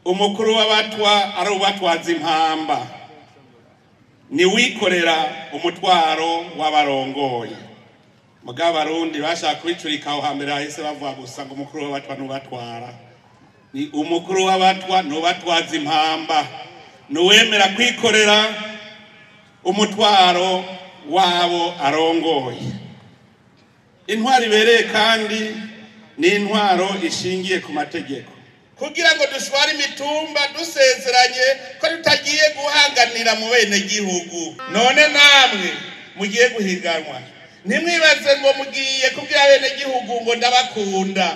Umukuru w'abatwa ari ubatwaza impamba, ni wikorera umutwaro w'abarongoye. Mugabo Abarundi bashaka kubicurika aho hambere hahise bavuga gusa ngo umukuru w'abatwa nubatwara. Ni umukuru w'abatwa nubatwaza impamba, nuwemera kwikorera umutwaro wabo arongoye. Intwaro ibereye kandi ni intwaro ishingiye ku mategeko. Kugira ngo dushware imitumba dusezeranye ko tutagiye guhanganira mu bene gihugu. None namwe mugiye guhiganwa, ntimwibaze ngo mugiye kubwira bene gihugu ngo ndabakunda.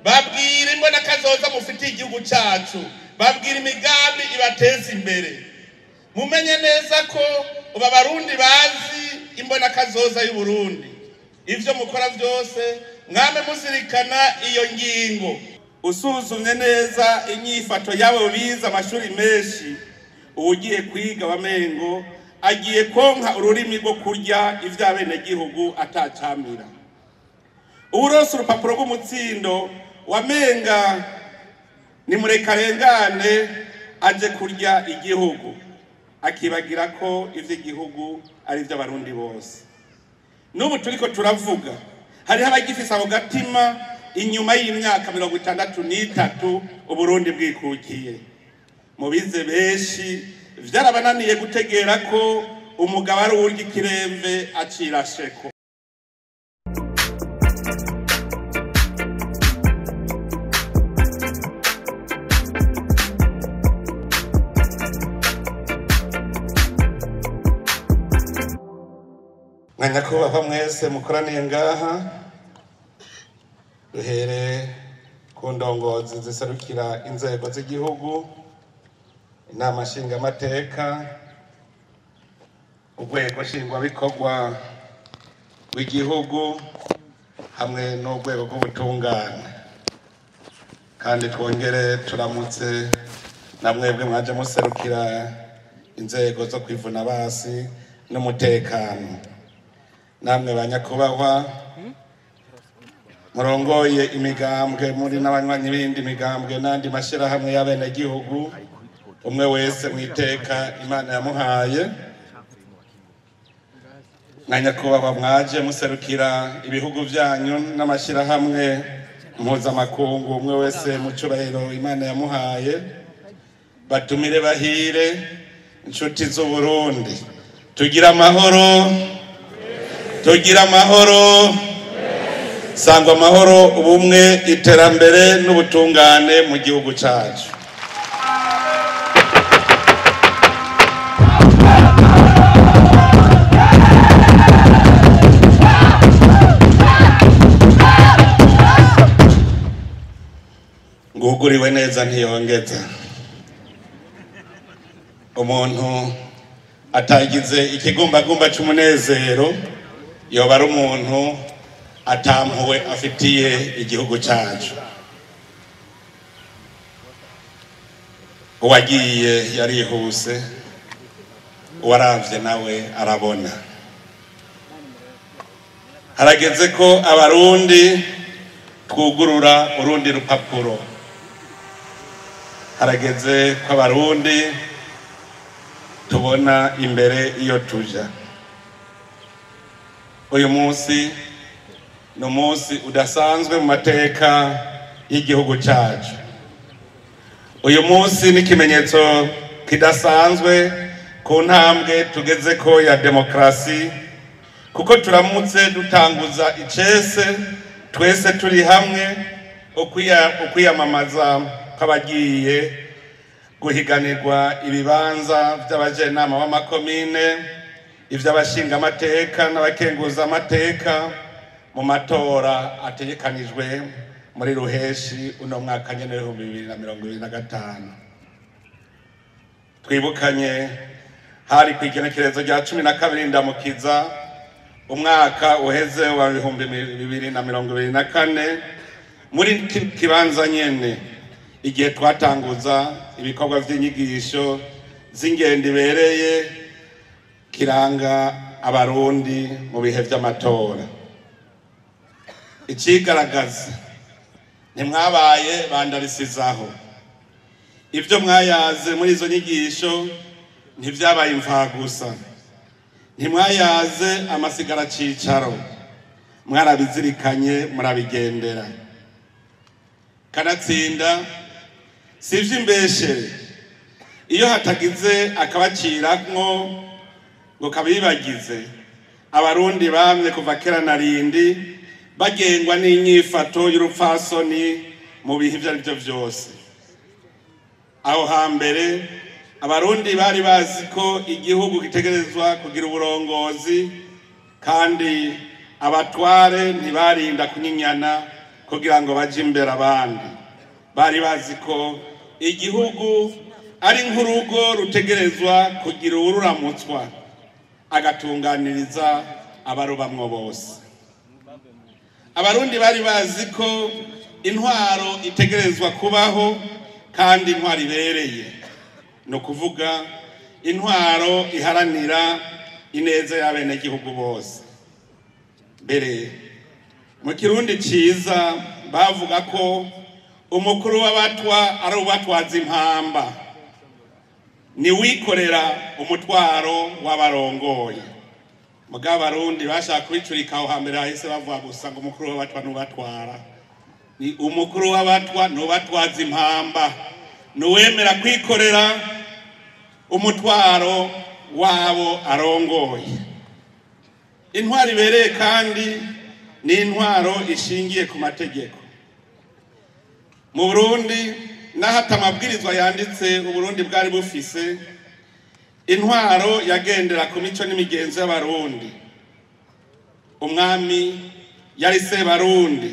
Babwire imbona kazoza mufitiye igihugu cacu, babwire imigambi ibateza imbere. Mumenye neza ko uba Barundi bazi imbona kazoza y'u Burundi. Ivyo mukora vyose mwame muzirikana iyo ngingo. Usuzumye neza inyifato yabo bize amashuri menshi, ugiye kwiga wamengo agiye konka ururimi rwo kurya ivy'abenegihugu atacamira. Uburonse urupapuro rw'umutsindo wamenga ni murekarengane aje kurya igihugu, akibagira ko ivy'igihugu ari ivy'abarundi bose. N'ubu turiko turavuga hariho abagifise ako gatima inyuma y'imyaka 63 Uburundi bwikukiye. Mubize benshi vyarabananiye gutegera ko umugabo ari uwurya ikiremve acirasheko. Nyakubahwa mwese mukoraniye ngaha, duhere ku ndongozi ziserukira inzego z'igihugu, inama nshingamateka, urwego nshingwabikorwa rw'igihugu hamwe n'urwego rw'ubutungane. Kandi twongere turamutse na mwebwe mwaje muserukira inzego zo kwivuna basi n'umutekano. Namwe banyakubahwa murongoye imigambwe muri n'abanywanyi b'indi migambwe n'andi mashirahamwe y'abenegihugu, umwe wese mwiteka Imana yamuhaye. Na nyakubahwa mwaje muserukira ibihugu vyanyu n'amashirahamwe mpuzamakungu, umwe wese mu cubahiro Imana yamuhaye. Batumire bahire inshuti z'Uburundi, tugira amahoro, tugira amahoro, sangwa amahoro, ubumwe, iterambere n'ubutungane mu gihugu cacu. Nguguriwe neza ntiyongeza. Umuntu atagize ikigumbagumba c'umunezero yoba ari umuntu atampuwe afitiye igihugu cacu. Uwagiye yarihuse, uwaravye nawe arabona. Harageze ko Abarundi twugurura urundi rupapuro. Harageze ko Abarundi tubona imbere iyo tuja. Uyu munsi ni umunsi udasanzwe mu mateka y'igihugu cacu. Uyu munsi ni ikimenyetso kidasanzwe ku ntambwe tugezeko ya demokrasi, kuko turamutse dutanguza icese twese turi hamwe ukwiyamamaza kw'abagiye guhiganirwa ibibanza vy'abajenama b'amakomine, ivy'abashingamateka n'abakenguzamateka mu matora ategekanijwe muri ruheshi uno mwaka nyene 2025. Twibukanye hari kw'igenekerezo rya 12 Ndamukiza umwaka uheze wa 2024 muri kibanza nyene, igihe twatanguza ibikorwa vy'inyigisho z'ingendo ibereye kiranga Abarundi mu bihe vy'amatora. Icigaragaza ntimwabaye bandarisizaho, Ibyo mwayaze muri izo nyigisho ntivyabaye imfagusa, ntimwayaze amasigara cicaro, mwarabizirikanye murabigendera. Kanatsinda si ivy'imbeshere, iyo hatagize akabaciramwo ngo kabibagize. Abarundi bamye kuva kera na rindi bagengwa n'inyifato y'urupfasoni mu bihe ivyo ari vyo vyose. Aho hambere Abarundi bari bazi ko igihugu gitegerezwa kugira uburongozi, kandi abatware ntibarinda kunyinyana kugira ngo baje imbere abandi. Bari bazi ko igihugu ari nk'urugo rutegerezwa kugira uwururamutswa agatunganiriza abarubamwo bose. Abarundi bari bazi ko intwaro itegerezwa kubaho kandi intwaro ibereye, no kuvuga intwaro iharanira ineza y'abenegihugu bose. Mbere mu Kirundi ciza bavuga ko umukuru w'abatwa ari ubatwaza impamba, ni wikorera umutwaro w'abarongoye. Mugabo Abarundi bashaka kubicurika aho hambere hahise bavuga gusa ngo umukuru w'abatwa nubatwara. Ni umukuru w'abatwa nubatwaza impamba, nuwemera kwikorera umutwaro wabo arongoye. Intwaro ibereye kandi ni intwaro ishingiye ku mategeko. Mu Burundi naho atamabwirizwa yanditse Uburundi bwari bufise, intwaro yagendera ku mico n'imigenzo y'Abarundi. Umwami yari Sebarundi.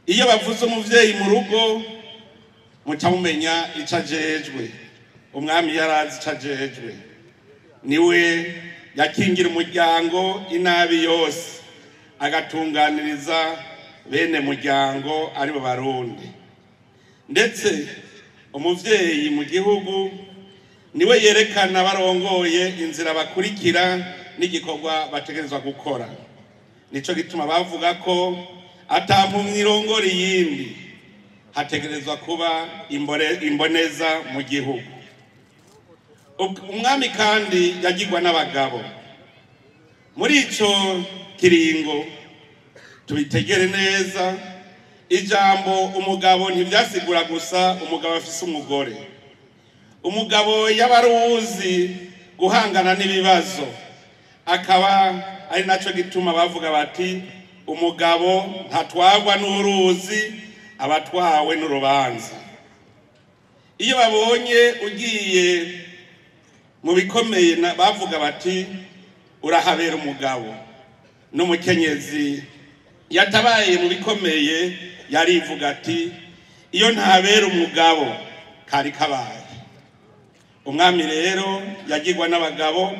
Iyo bavuze umuvyeyi mu rugo muca mumenya ico ajejwe. Umwami yarazi ico ajejwe, niwe yakingira umuryango inabi yose, agatunganiriza bene muryango aribo Barundi. Ndetse umuvyeyi mu gihugu niwe yerekana barongoye inzira bakurikira n'igikorwa bategerezwa gukora. Nico gituma bavuga ko atampumyi irongora iyindi, hategerezwa kuba imboneza mu gihugu. Umwami kandi yagirwa n'abagabo. Muri ico kiringo tubitegere neza, ijambo umugabo ntivyasigura gusa umugabo afise umugore. Umugabo yabaruzi guhangana n'ibibazo, akaba ari naco gituma bavuga bati umugabo ntatwagwa n'uruzi, abatwawe n'urubanza. Iyo babonye ugiye mu bikomeye bavuga bati urahabera umugabo. N'umukenyezi yatabaye mu bikomeye yarivuga ati iyo ntabera umugabo kari kabaye. Umwami rero yagirwa n'abagabo,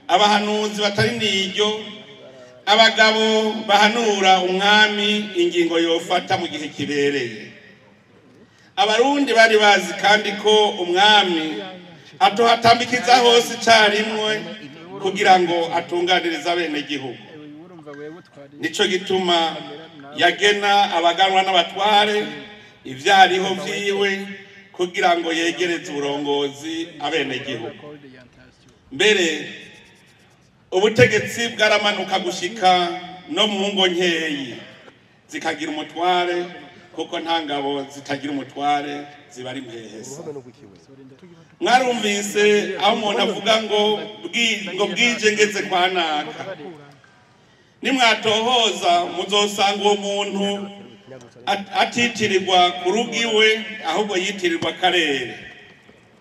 abahanuzi batari niryo, abagabo bahanura umwami ingingo yofata mu gihe kibereye. Abarundi bari bazi kandi ko umwami atohatambikiza hose icarimwe kugira ngo atunganirize abenegihugu. Nico gituma yagena abaganwa n'abatware ivyariho vyiwe kugira ngo yegereze uburongozi abenegihugu. Mbere ubutegetsi bwaramanuka gushika no mu ngo nkeyi zikagira umutware, kuko nta ngabo zitagira umutware ziba ari impehesa. Mwarumvise aho umuntu avuga ngo bwije ngeze kwa naka. Nimwatohoza muzosanga uwo muntu atitirirwa ku rugo iwe, ahubwo yitirirwa akarere.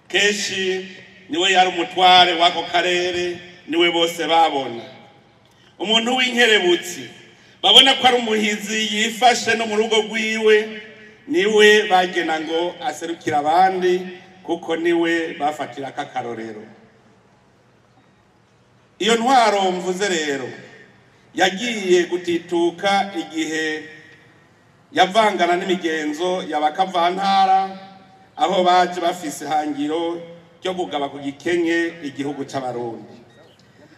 Kenshi niwe yari umutware w'ako karere, niwe bose babona. Umuntu w'inkerebutsi babona ko ari umuhizi yifashe no mu rugo rwiwe, niwe bagena ngo aserukire abandi, kuko niwe bafatira akarorero. Iyo ntwaro mvuze rero yagiye gutituka igihe yavangana n'imigenzo y'abakavantara, aho baje bafise ihangiro ryo kugaba ku gikenye igihugu c'Abarundi.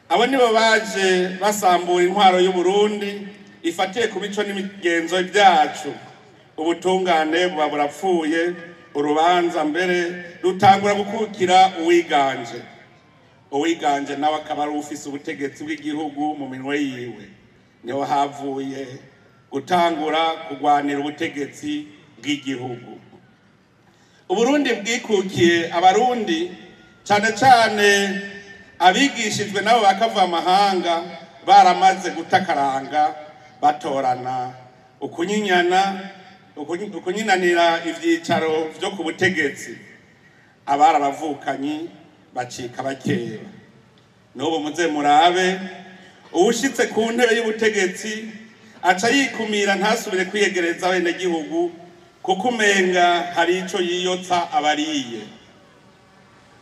Abo nibo baje basambura intwaro y'Uburundi ifatiye ku mico n'imigenzo byacu. Ubutungane buba burapfuye, Urubanza mbere rutangura gukukira uwiganje. Uwiganje nawe akaba ari ufise ubutegetsi bw'igihugu mu minwe yiwe. Niho havuye gutangura kugwanira ubutegetsi bw'igihugu. Uburundi bwikukiye abarundi cane cane abigishijwe nabo bakava amahanga baramaze gutakaranga batorana ukunyinyana ukunyinanira ivyicaro vyo ku butegetsi. Abari abavukanyi bacika bakera. N'ubu muze murabe uwushitse ku ntebe y'ubutegetsi aca yikumira ntasubire kwiyegereza abenegihugu kuko umenga hari ico yiyotsa abariye.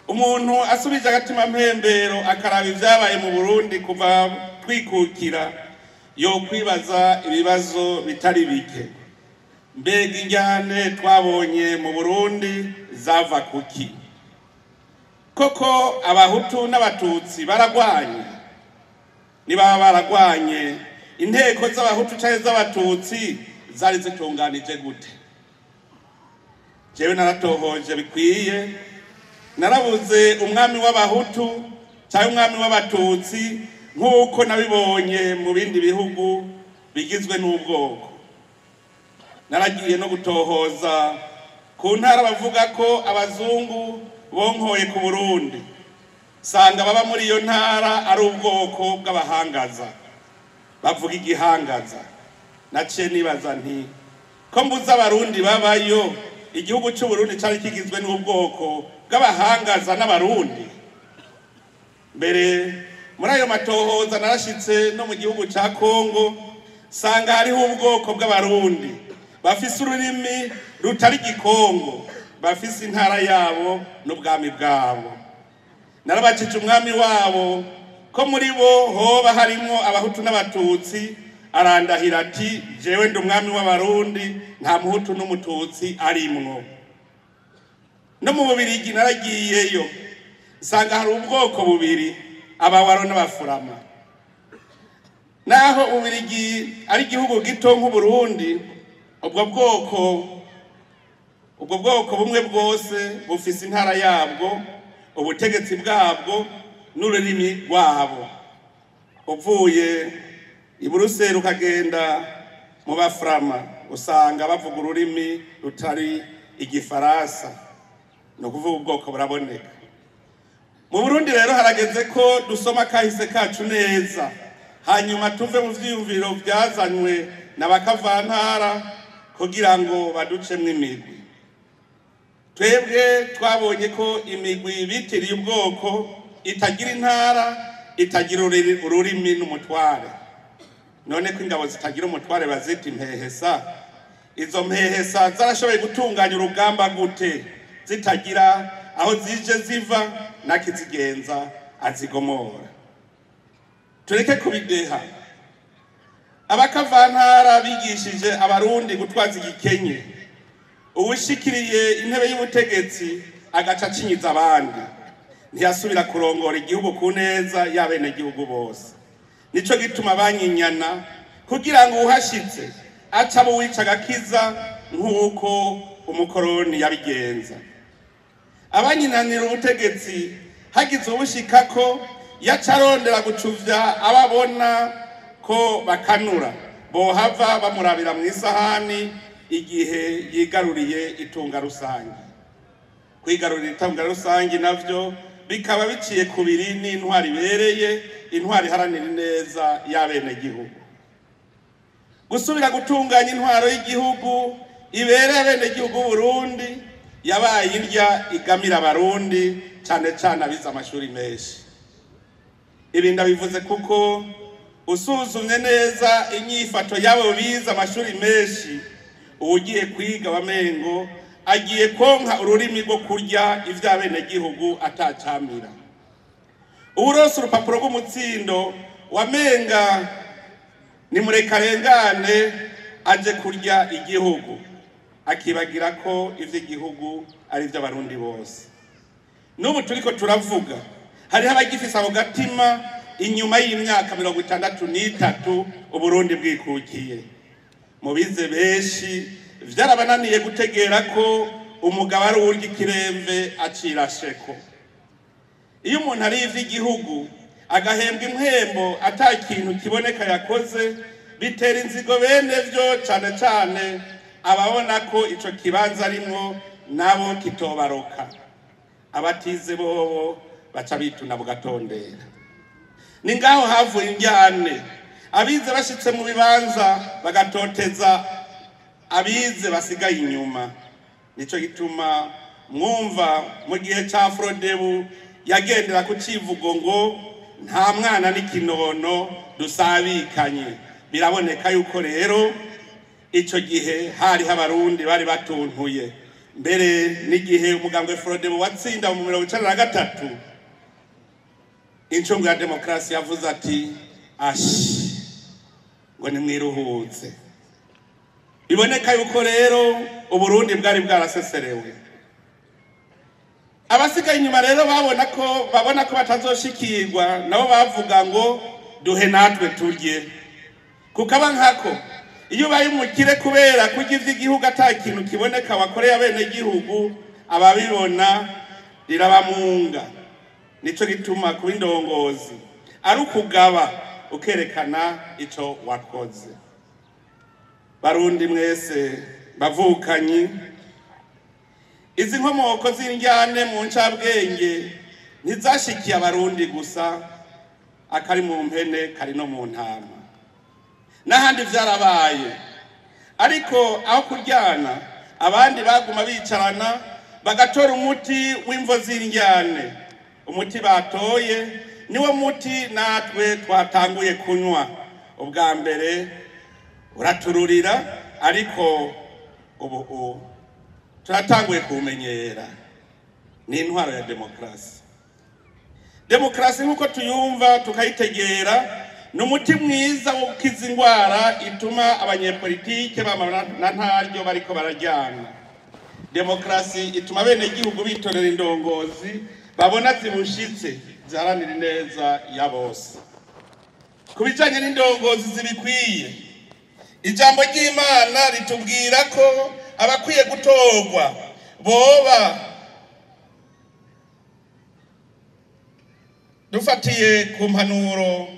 Umuntu asubije agatima mpembero akaraba ivyabaye mu Burundi kuva twikukira yo kwibaza ibibazo bitari bike. Mbega injyane twabonye mu Burundi zava kuki? Koko abahutu n'abatutsi baragwanye? Niba baragwanye, inteko z'abahutu canke z'abatutsi zari zitunganije gute? Jewe naratohoje bikwiye, narabuze umwami w'abahutu canke umwami w'abatutsi nk'uko nabibonye mu bindi bihugu bigizwe n'ubwoko. Naragiye no gutohoza ku ntara bavuga ko abazungu bonkoye ku Burundi, sanga baba muri iyo ntara ari ubwoko bw'abahangaza, bavuga igihangaza. Naciye nibaza nti ko mbuze abarundi babayo, igihugu c'u Burundi cari kigizwe n'ubwoko bw'abahangaza n'abarundi. Mbere muri ayo matohoza narashitse no mu gihugu ca Kongo, sanga hariho ubwoko bw'abarundi bafise ururimi rutari igikongo, bafise intara yabo n'ubwami bwabo. Narabajije umwami wabo ko muri bo hoba harimwo abahutu n'abatutsi, arandahira ati jewe ndi umwami w'abarundi, nta muhutu n'umututsi arimwo. No mu Bubirigi naragiyeyo, nsanga hari ubwoko bubiri, abawaro n'abafurama. Naho Ububirigi ari igihugu gito nk'Uburundi, ubwo bwoko bumwe bwose bufise intara yabwo, ubutegetsi bwabwo n'ururimi rwabo. Uvuye i Buruseli ukagenda mu bafurama usanga bavuga ururimi rutari igifaransa, ni ukuvuga ubwoko buraboneka. Mu Burundi rero harageze ko dusoma kahise kacu neza, hanyuma tuve mu vyiyumviro vyazanywe na bakavantara kugira ngo baducemwo imigwi. Twebwe twabonye ko imigwi bitiriye ubwoko itagira intara, itagira ururimi n'umutware. None ko ingabo zitagira umutware bazita impehesa, izo mpehesa zarashoboye gutunganya urugamba gute zitagira aho zije ziva nakizigenza azigomora? Tureke kubideha. Abakavantara bigishije abarundi gutwaza igikenye, uwushikiriye intebe y'ubutegetsi agaca acinyiza abandi, ntiyasubira kurongora igihugu ku neza y'abenegihugu bose. Nico gituma banyinyana kugira ngo uhashitse aca abo wica agakiza nk'uko umukoroni yabigenza. Abanyinanira ubutegetsi hagize ubushikako yaca arondera gucuvya ababona ko bakanura, bohava bamurabira mu isahani igihe yigaruriye itunga rusange. Kwigarurira itunga rusange navyo bikaba biciye kubiri n'intwari ibereye, intwari iharanira ineza y'abenegihugu. Gusubira gutunganya intwaro y'igihugu ibereye abenegihugu Burundi yabaye indya igamira abarundi, cane cane abize amashuri menshi. Ibi ndabivuze kuko usuzumye neza inyifato y'abo bize amashuri menshi, uwugiye kwiga wamengo agiye konka ururimi rwo kurya ivy'abenegihugu atacamira. Uwuronse urupapuro rw'umutsindo wamenga ni murekarengane aje kurya igihugu, akibagira ko ivy'igihugu ari ivy'abarundi bose. N'ubu turiko turavuga hariho abagifise ako gatima inyuma y'imyaka 63 Uburundi bwikukiye. Mu bize benshi vyarabananiye gutegera ko umugabo ari uwurya ikiremve acirasheko. Iyo umuntu ari ivy'igihugu agahembwa impembo ata kintu kiboneka yakoze, bitera inzigo bene vyo, cane cane ababona ko ico kibanza arimwo nabo kitobaroka. Abatize bobo baca bituna bugatondera. Ni ngaho havuye injyane, abize bashitse mu bibanza bagatoteza abize basigaye inyuma. Nico gituma mwumva mu gihe ca Frodebu yagendera ku civugo ngo nta mwana n'ikinono dusabikanye. Biraboneka yuko rero ico gihe hariho abarundi bari batuntuye. Mbere n'igihe umugambwe Frodebu watsinda mu 1993, incungu ya demokarasi yavuze ati ashi ngo nimwiruhutse. Biboneka yuko rero Uburundi bwari bwaraseserewe. Abasigaye inyuma rero babona ko batazoshikirwa, nabo bavuga ngo duhe natwe turye. Kukaba nkako iyo ubaye umukire kubera kurya ivy'igihugu ata kintu kiboneka wakoreye abenegihugu, ababibona rirabamunga. Nico gituma kuba indongozi ari ukugaba ukerekana ico wakoze. Barundi mwese bavukanyi, izi nkomoko z'indyane mu ncabwenge ntizashikiye abarundi gusa, akari mu mpene kari no mu ntama. N'ahandi vyarabaye, ariko aho kuryana abandi baguma bicarana bagatora umuti w'imvo z'indyane. Umuti batoye niwo muti natwe twatanguye kunywa. Ubwa mbere uratururira, ariko ubu turatanguye kuwumenyera. Ni intwaro ya demokarasi. Demokarasi nk'uko tuyumva tukayitegera, ni umuti mwiza wo gukiza indwara ituma abanyepolitike bama na ntaryo bariko bararyana. Demokarasi ituma abenegihugu bitorera indongozi babona zibushitse, ziharanira ineza ya bose. Ku bijanye n'indongozi zibikwiye, ijambo ry'Imana ritubwira ko abakwiye gutorwa boba dufatiye ku mpanuro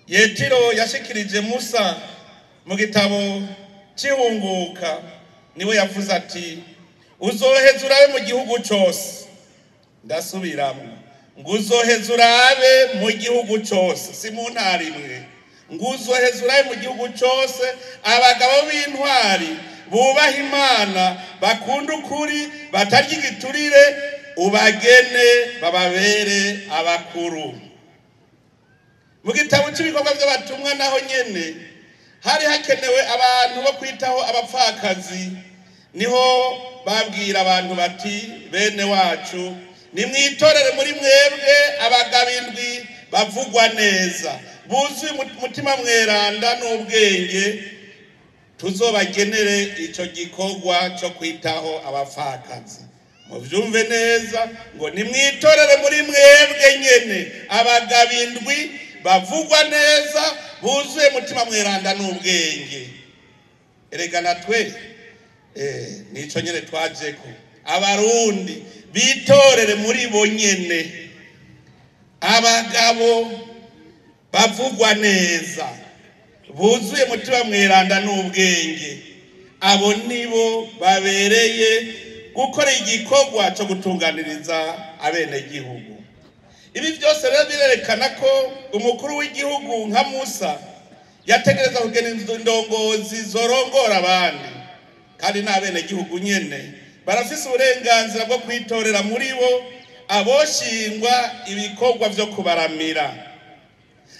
Yetiro yashikirije Musa mu gitabo c'ihunguka. Niwe yavuze ati uzoheza urabe mu gihugu cose. Ndasubiramwo ngo uzoheza urabe mu gihugu cose, si mu ntara imwe, ngo uzoheza urabe mu gihugu cose abagabo b'intwari bubaha Imana, bakunda ukuri, batarya igiturire, ubagene bababere abakuru. Mu gitabo cy'ibikorwa by'abatumwa naho nyene hari hakenewe abantu bo kwitaho abapfakazi. Niho babwira abantu bati bene wacu nimwitorere muri mwebwe abagabo indwi bavugwa neza, buzuye umutima mweranda n'ubwenge, tuzobagenere ico gikorwa cyo kwitaho abapfakazi. Muvyumve neza ngo nimwitorere muri mwebwe nyene abagabo indwi bavugwa neza, buzuye mutima mweranda n'ubwenge. Erega natwe nico nyene twajeko, abarundi bitorere muri bo nyene abagabo bavugwa neza, buzuye mutima mweranda n'ubwenge. Abo nibo babereye gukora igikorwa cyo gutunganiriza abenegihugu. Ibi byose rero birerekana ko umukuru w'igihugu nka Musa yategereza kugena indongozi zorongora abandi, kandi n'abenegihugu nyene barafise uburenganzira bwo kwitorera muri bo aboshingwa ibikorwa vyo kubaramira.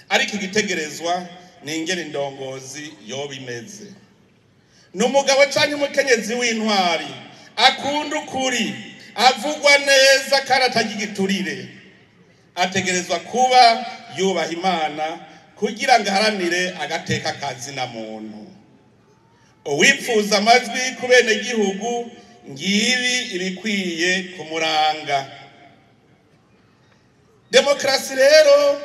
Ariko igitegerezwa ni ingene indongozi yoba imeze. Ni umugabo canke umukenyezi w'intwari, akunda ukuri, avugwa neza kandi atarya igiturire. Ategerezwa kuba yubaha Imana kugira ngo aharanire agateka kazina muntu. Uwipfuza amajwi ku benegihugu, ngibi ibikwiye kumuranga. Demokarasi rero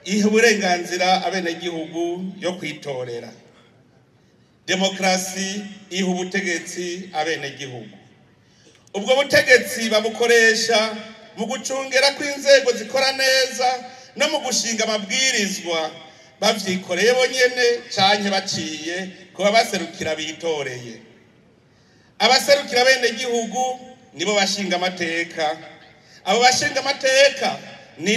iha uburenganzira abenegihugu yo kwitorera. Demokarasi iha ubutegetsi abenegihugu. Ubwo butegetsi babukoresha mu gucungera kw'inzego zikora neza no mu gushinga amabwirizwa bavyikoreye bonyene canke baciye kuba baserukira bitoreye. Abaserukira bene gihugu nibo bashinga amateka. Abo bashinga amateka ni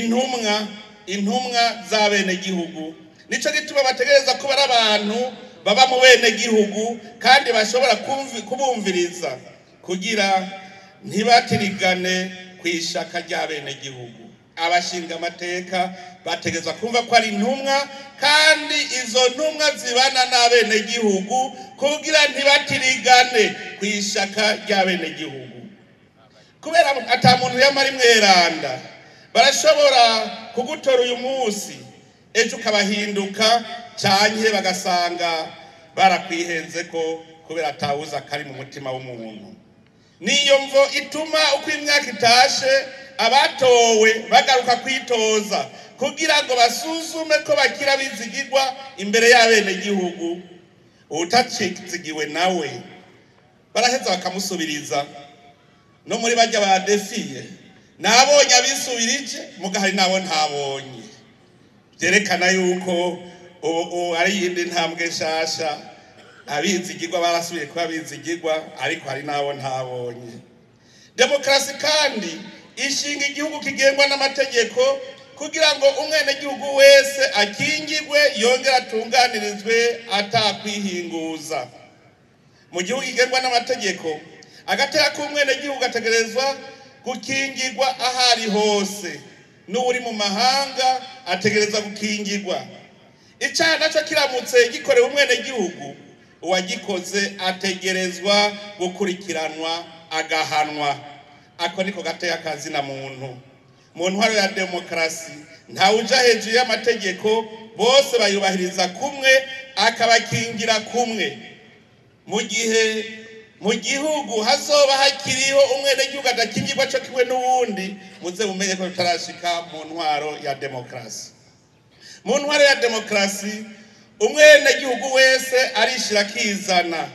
intumwa za bene gihugu. Nico gituma bategereza kuba ari abantu baba mu bene gihugu kandi bashobora kubumviriza kugira ntibatirigane kwishaka rya bene gihugu. Abashinga amateka bategezwa kumva ko ari intumwa kandi izo ntumwa zibana n'abene gihugu kugira ntibatirigane kwishaka rya bene gihugu. Kubera ata muntu yamara imweranda, barashobora kugutora uyu munsi ejo ukabahinduka canke bagasanga barakwihenze ko kubera atawuza kari mu mutima w'umuntu. Niyo mvo ituma uko imyaka itashe abatowe bagaruka kwitoza kugira ngo basuzume ko bakira bizigirwa imbere y'abene gihugu. Utacizigiwe nawe baraheza bakamusubiriza. No muri bajya badefiye nabonye abisubirije mugahari nabo ntabonye, byerekana yuko ubu ari yindi ntambwe nshasha. Abizigirwa barasubiye kuba bizigirwa, ariko hari nabo ntabonye. Demokrasi kandi ishinga igihugu kigengwa n'amategeko kugira ngo umwenegihugu wese akingirwe yongere atunganirizwe atakwihinguza. Mu gihugu kigengwa n'amategeko, agateka k'umwenegihugu ategerezwa gukingirwa ahari hose, n'uri mu mahanga ategerezwa gukingirwa. Icaha naco kiramutse gikorewe umwenegihugu, uwagikoze ategerezwa gukurikiranwa agahanwa. Ako niko gateka kazina muntu. Mu ntwaro ya demokrasi ntawuja hejuru y'amategeko, bose bayubahiriza kumwe akabakingira kumwe. Mu gihe mu gihugu hazoba hakiriho umwenegihugu adakingirwa co kimwe n'uwundi, muze mumenye ko tutarashika mu ntwaro ya demokrasi. Mu ntwaro ya demokrasi umwenegihugu wese arishira akizana,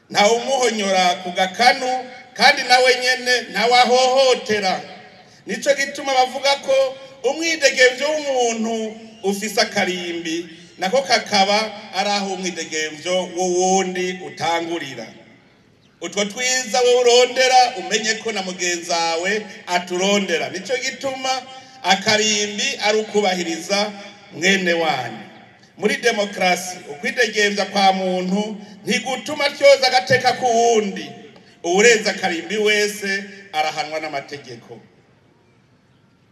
ntawumuhonyora ku gakanu kandi nawe nyene ntawahohotera. Nico gituma bavuga ko umwidegemvyo w'umuntu ufise akarimbi, nako kakaba ari aho umwidegemvyo w'uwundi utangurira. Utwo twiza wowe urondera umenye ko na mugenzawe aturondera. Nico gituma akarimbi ari ukubahiriza mwene wanyu. Muri demokrasi ukwidegemvya kwa muntu ntigutuma tyoza agateka k'uwundi. Uwurenza akarimbi wese arahanwa n'amategeko.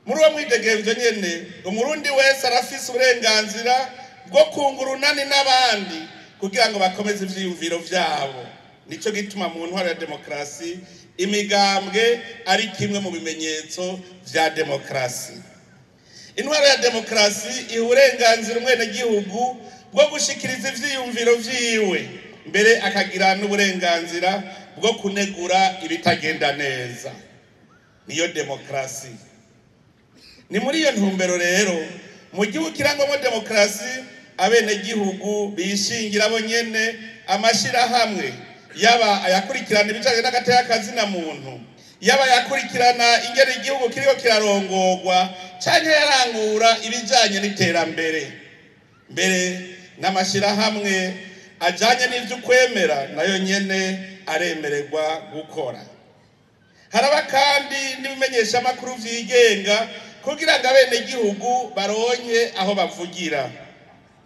Muri uwo mwidegemvyo nyene, umurundi wese arafise uburenganzira bwo kunga urunani n'abandi kugira ngo bakomeze ivyiyumviro vyabo. Nico gituma mu ntwaro ya demokrasi imigambwe ari kimwe mu bimenyetso vya demokrasi. Intwaro ya demokrasi iha uburenganzira umwenegihugu bwo gushikiriza ivyiyumviro vyiwe, mbere akagira n'uburenganzira bwo kunegura ibitagenda neza. Niyo demokrasi. Ni muri iyo ntumbero rero mu gihugu kirangwamo demokrasi abenegihugu bishingira bo nyene amashirahamwe, yaba ayakurikirana ibijanye n'agateka kazina muntu, yaba ayakurikirana ingene igihugu kiriko kirarongorwa canke yarangura ibijanye n'iterambere. Mbere n'amashirahamwe ajanye n'ivy'ukwemera nayo nyene aremererwa gukora. Haraba kandi n'ibimenyeshamakuru vyigenga kugira ngo abenegihugu baronke aho bavugira.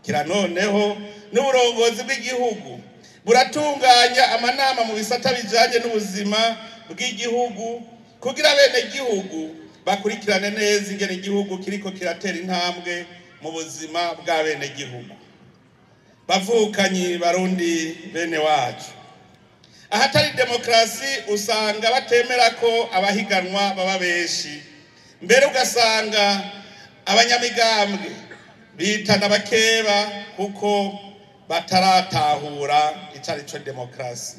Kira noneho n'uburongozi bw'igihugu buratunganya amanama mu bisata bijanye n'ubuzima bw'igihugu kugira abenegihugu bakurikirane neza ingene igihugu kiriko kiratera intambwe mu buzima bw'abenegihugu. Bavukanyi Barundi bene wacu, ahatari demokrasi usanga batemera ko abahiganwa baba benshi, mbere ugasanga abanyamigambwe bitana bakeba kuko bataratahura icari co demokrasi.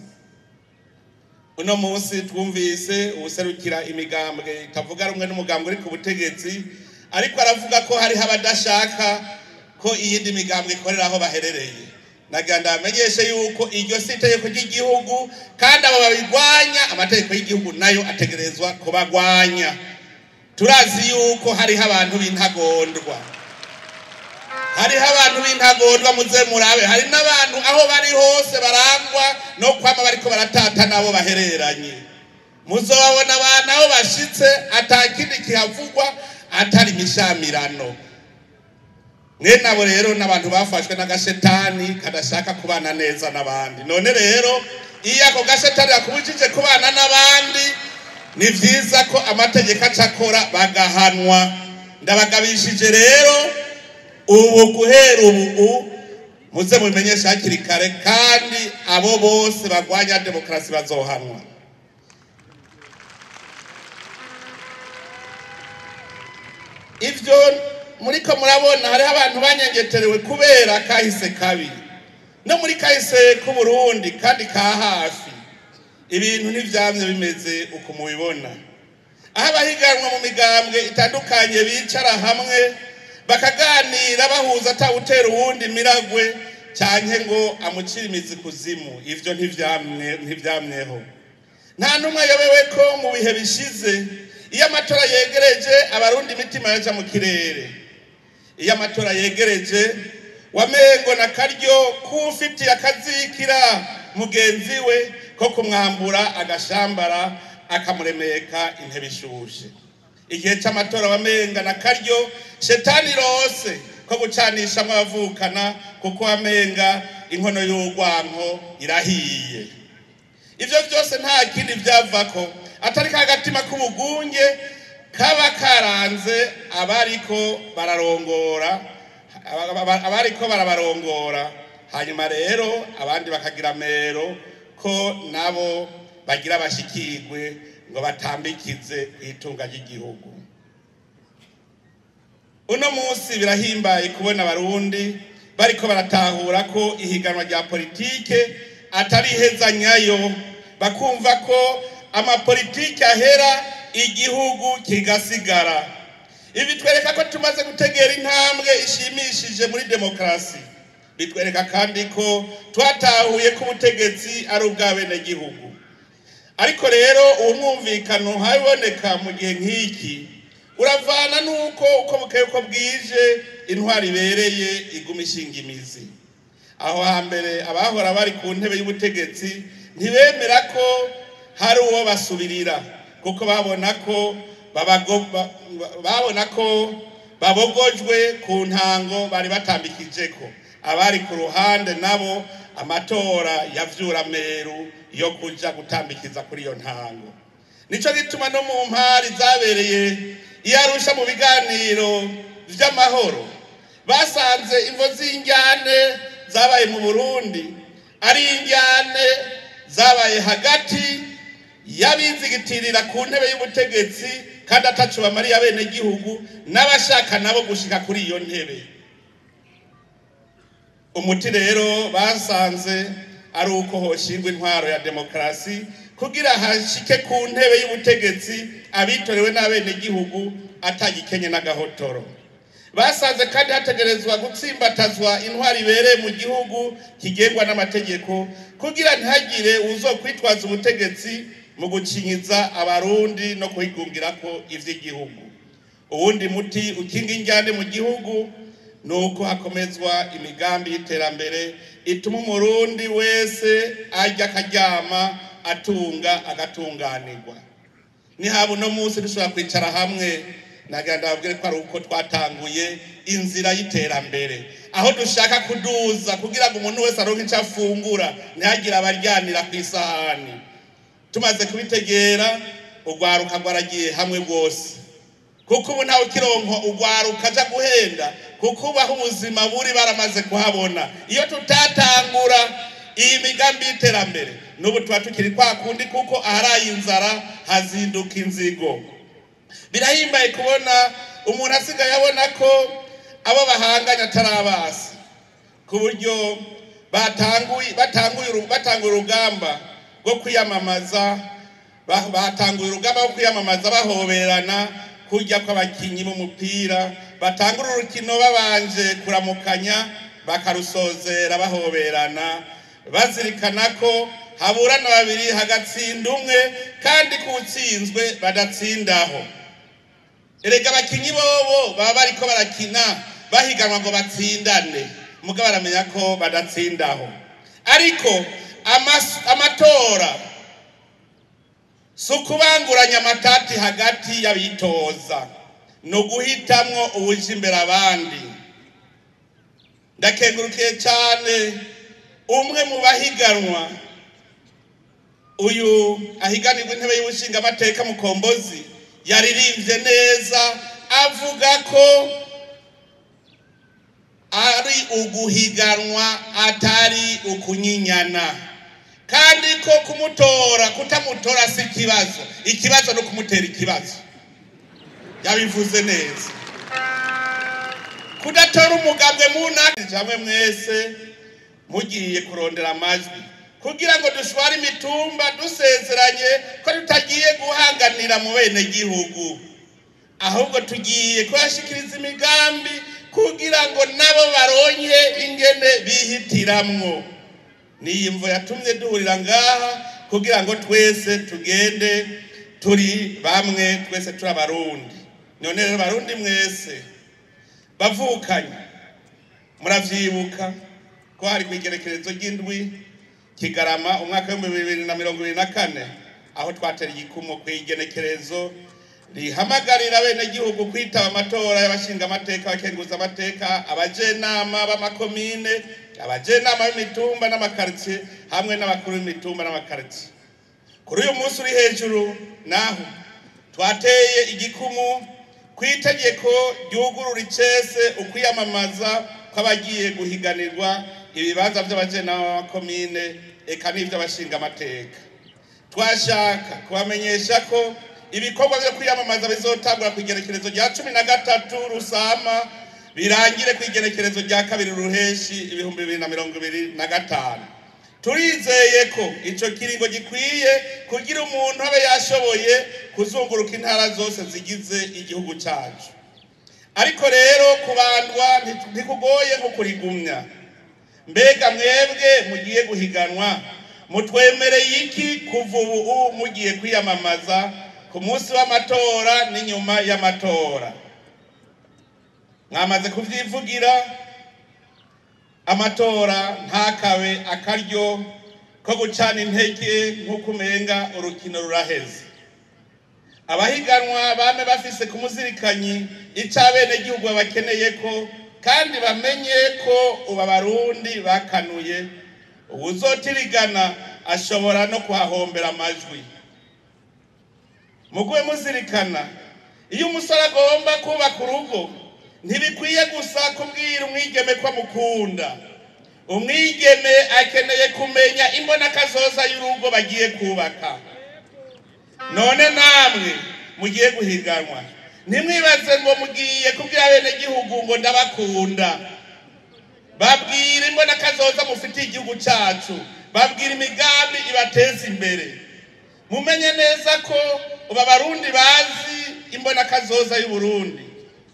Uno munsi twumvise uwuserukira imigambwe itavuga rumwe n'umugambwe uri ku butegetsi, ariko aravuga ko hariho abadashaka ko iyindi migambwe ikorera aho baherereye. Nagira ndabamenyeshe yuko iryo si itegeko ry'igihugu, kandi abo babigwanya amategeko y'igihugu nayo ategerezwa kubagwanya. Turazi yuko hariho abantu b'intagondwa, hariho abantu b'intagondwa, muze murabe, hari n'abantu aho bari hose barangwa no kwama bariko baratata nabo bahereranye. Muzobabona abantu aho bashitse atakindi kihavugwa atari imishamirano. Mwene abo rero n'abantu bafashwe n'agashetani kadashaka kubana neza n'abandi. None rero iyo ako gashetani yakubujije kubana n'abandi, ni vyiza ko amategeko acakora bagahanwa. Ndabagabishije rero ubu guhera ubu muze mubimenyeshe hakiri kare, kandi abo bose bagwanya demokarasi bazohanwa. Ivyo muriko murabona hariho abantu banyengeterewe kubera kahise kabi, no muri kahise k'Uburundi kandi ka hafi ibintu ntivyamye bimeze uko mubibona. Aho abahiganwa mu migambwe itandukanye bicara hamwe bakaganira bahuza atawutera uwundi miragwe canke ngo amucire imizi kuzimu, ivyo ntivyamyeho. Nta n'umwe ayobewe ko mu bihe bishize iyo amatora yegereje abarundi imitima yaja mu kirere. Iyo amatora yegereje wamengo na karyo k'ufitiye akazikira mugenzi we ko kumwambura agashambara akamuremeka intebe ishushe. Igihe c'amatora wamenga na karyo shetani rose ko gucanishamwo abavukana, kuko wamenga inkono y'urwanko irahiye. Ivyo vyose nta kindi vyavako atari ka gatima k'ubugunge kaba karanze abariko bararongora, abariko barabarongora. Hanyuma rero abandi bakagira mero ko nabo bagira bashikirwe ngo batambikize kwitunga ry'igihugu. Uno munsi birahimbaye kubona abarundi bariko baratahura ko ihiganwa rya politike atari ihezanyayo, bakumva ko amapolitike ahera igihugu kigasigara. Ibi bitwereka ko tumaze gutegera intambwe ishimishije muri demokarasi. Bitwereka kandi ko twatahuye ko ubutegetsi ari ubw'abenegihugu. Ariko rero uwo mwumvikano haboneka mu gihe nk'iki uravana nuko uko bukeye uko bwije intwari ibereye iguma ishinga imizi. Aho hambere abahora bari ku ntebe y'ubutegetsi ntibemera ko hari uwo basubirira, kuko babona ko babogojwe ku ntango bari batambikijeko. Abari ku ruhande nabo amatora yavyura meru yo kuja gutambikiza kuri iyo ntango. Nico gituma no mu mpari zabereye i Arusha mu biganiro vy'amahoro basanze imvo z'injyane zabaye mu Burundi ari injyane zabaye hagati y'abizigitirira ku ntebe y'ubutegetsi kandi ataco bamariye abenegihugu n'abashaka nabo gushika kuri iyo ntebe. Umuti rero basanze ari uko hoshingwa intwaro ya demokarasi kugira hashike ku ntebe y'ubutegetsi abitorewe n'abenegihugu atagikenye n'agahotoro. Basanze kandi hategerezwa gutsimbatazwa intwari ibereye mu gihugu kigengwa n'amategeko kugira ntihagire uzokwitwaza ubutegetsi mu gucinyiza abarundi no kuhigungirako ivy'igihugu. Uwundi muti ukinga injyane mu gihugu nuko hakomezwa imigambi y'iterambere ituma umurundi wese arya akaryama atunga agatunganirwa. Nihaba uno munsi dushobora kwicara hamwe, nagira ndababwire ko ari uko twatanguye inzira y'iterambere, aho dushaka kuduza kugira ngo umuntu wese aronke ico afungura ntihagire abaryanira kw'isahani. Tumaze kubitegera urwaruka rwaragiye hamwe rwose, kuko ubu ntawe ukironka urwaruka aja guhenda, kuko ubaho ubuzima buri baramaze kuhabona. Iyo tutatangura iyi migambi y'iterambere n'ubu tuba tukiri kwa kundi, kuko aharaye inzara hazinduka inzigo. Birahimbaye kubona umuntu asigaye abona ko abo bahanganye atarabasi, ku buryo batanguye urugamba rwo kwiyamamaza, batanguye urugamba rwo kwiyamamaza bahoberana kurya kw'abakinyi b'umupira, batangura urukino babanje kuramukanya bakarusozera bahoberana, bazirikana ko haburana babiri hagatsinda umwe, kandi kutsinzwe badatsindaho. Erega abakinyi bobo baba bariko barakina bahiganwa ngo batsindane, mugabo baramenya ko badatsindaho. Ariko amatora si ukubanguranya amatati hagati y'abitoza, ni uguhitamwo uwuja imbere abandi. Ndakengurukiye cyane umwe mu bahiganwa, uyu ahiganirwa intebe y'ubushingamateka Mukombozi, yaririmbye neza avuga ko ari uguhiganwa atari ukunyinyana, kandi ko kumutora kutamutora si ikibazo, ikibazo no kumutera ikibazo. Yabivuze neza. Kudatora umugambwe munaka hamwe mwese mugiye kurondera amajwi kugira ngo dushware imitumba, dusezeranye ko tutagiye guhanganira mu bene gihugu, ahubwo tugiye kubashikiriza imigambi kugira ngo nabo baronke ingene bihitiramwo. Niyi mvo yatumye duhurira ngaha kugira ngo twese tugende turi bamwe, twese turi Abarundi. None rero Barundi mwese bavukanye, muravyibuka ko hari kw'igerekerezo ry'indwi Kigarama umwaka w'ibihumbi bibiri na mirongo ibiri na kane, aho twatera igikumu kw'igenekerezo rihamagarira abenegihugu kwitaba amatora y'abashingamateka, abakenguzamateka, abajenama b'amakomine, abajenama b'imitumba n'amakaritsiye, hamwe n'abakuru b'imitumba n'amakaritsiye. Kuri uyu munsi uri hejuru naho twateye igikumu kw'itegeko ryugurura icese ukwiyamamaza kw'abagiye guhiganirwa ibibanza by'abajenama b'amakomine eka n'ivy'abashingamateka. Twashaka kubamenyesha ko ibikorwa byo kwiyamamaza bizotangura ku igenekerezo rya 13 Rusama birangire ku igenekerezo rya 2 Ruheshi 2025. Turizeye ko ico kiringo gikwiye kugira umuntu abe yashoboye kuzunguruka intara zose zigize igihugu cyacu. Ariko rero kubandwa ntikugoye nko kurigumya. Mbega mwebwe mugiye guhiganwa mutwemereye iki kuva ubu mugiye kwiyamamaza ku munsi w'amatora n'inyuma y'amatora? Mwamaze kuvyivugira, amatora ntakabe akaryo ko gucana intege nk'uko umenga urukino ruraheze. Abahiganwa bame bafise ku muzirikanyi ico abenegihugu babakeneye ko, kandi bamenye ko ubu Abarundi bakanuye, uwuzotirigana ashobora no kuhahombera amajwi. Mugume muzirikana, iyo umusore agomba kubaka urugo ntibikwiye gusa kubwira umwigeme ko amukunda. Umwigeme akeneye kumenya imbonakazoza y'urugo bagiye kubaka. None namwe mugiye guhiganwa, ntimwibaze ngo mugiye kubwira abenegihugu ngo ndabakunda. Babwire imbonakazoza mufitiye igihugu cyacu, babwire imigambi ibateza imbere. Mumenye neza ko ubu Abarundi bazi imbonakazoza y'Uburundi.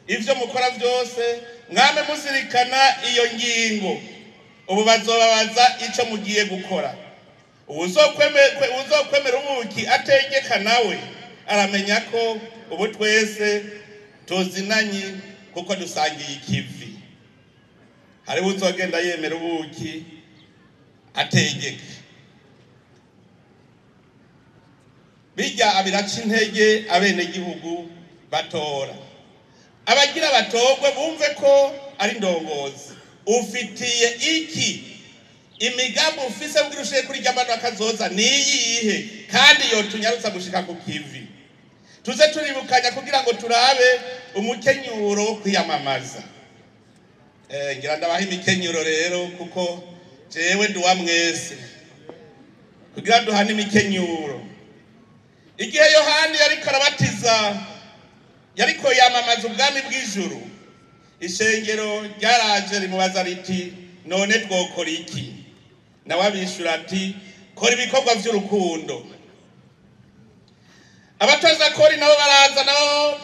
Ivyo mukora vyose mwame muzirikana iyo ngingo. Ubu bazobabaza ico mugiye gukora. Uwuzokwemera ubuki ategeka nawe aramenya ko ubu twese tuzinanye kuko dusangiye ikivi. Hariho uzogenda yemera ubuki ategeka, bijya abiraca intege abenegihugu batora. Abagira batogwe bumve ko ari ndongozi. Ufitiye iki imigambi ufise kugira ushike kuri rya mbano akazoza niyihe, kandi yotunyarutsa gushika ku kivi. Tuze turibukanya kugira ngo turabe umukenyuro wo kwiyamamaza. Ngira ndabaha imikenyuro rero, kuko jewe nduwa mwese kugira duhane imikenyuro. Igihe Yohani yariko arabatiza, yariko yamamaza ubwami bw'ijuru, ishengero ryaraje rimubaza riti none twokora iki? Nawe abishura ati kora ibikorwa vy'urukundo. Abatoza kori nabo baraza, nabo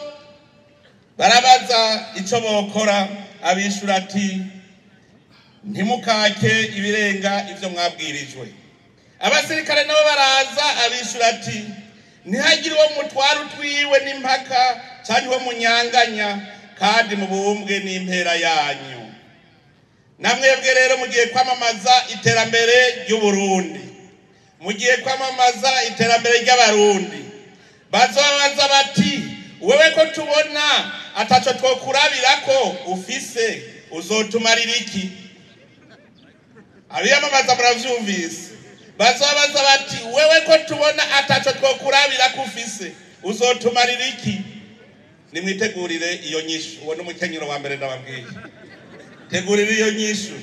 barabaza ico bokora, abishura ati Ntimukake ibirenga ivyo mwabwirijwe. Abasirikare nabo baraza, abishura ati: "Ntihagire uwo mutwara utwiwe n'impaka canke uwo munyanganya, kandi mubumbwe n'impera yanyu." Namwebwe rero mugiye kwamamaza iterambere ry'Uburundi, mugiye kwamamaza iterambere ry'Abarundi. Bazobabaza bati: "Wewe ko tubona ataco twokurabirako ufise, uzotumarira iki?" Abiyamamaza muravyumvise. Bazobaza bati: "Wewe ko tubona ataco twokurabirako ufise, uzotumarira iki?" Nimwitegurire iyo nyishu. Uwo n'umukenyero wa mbere ndababwiye, tegurire iyo nyishu.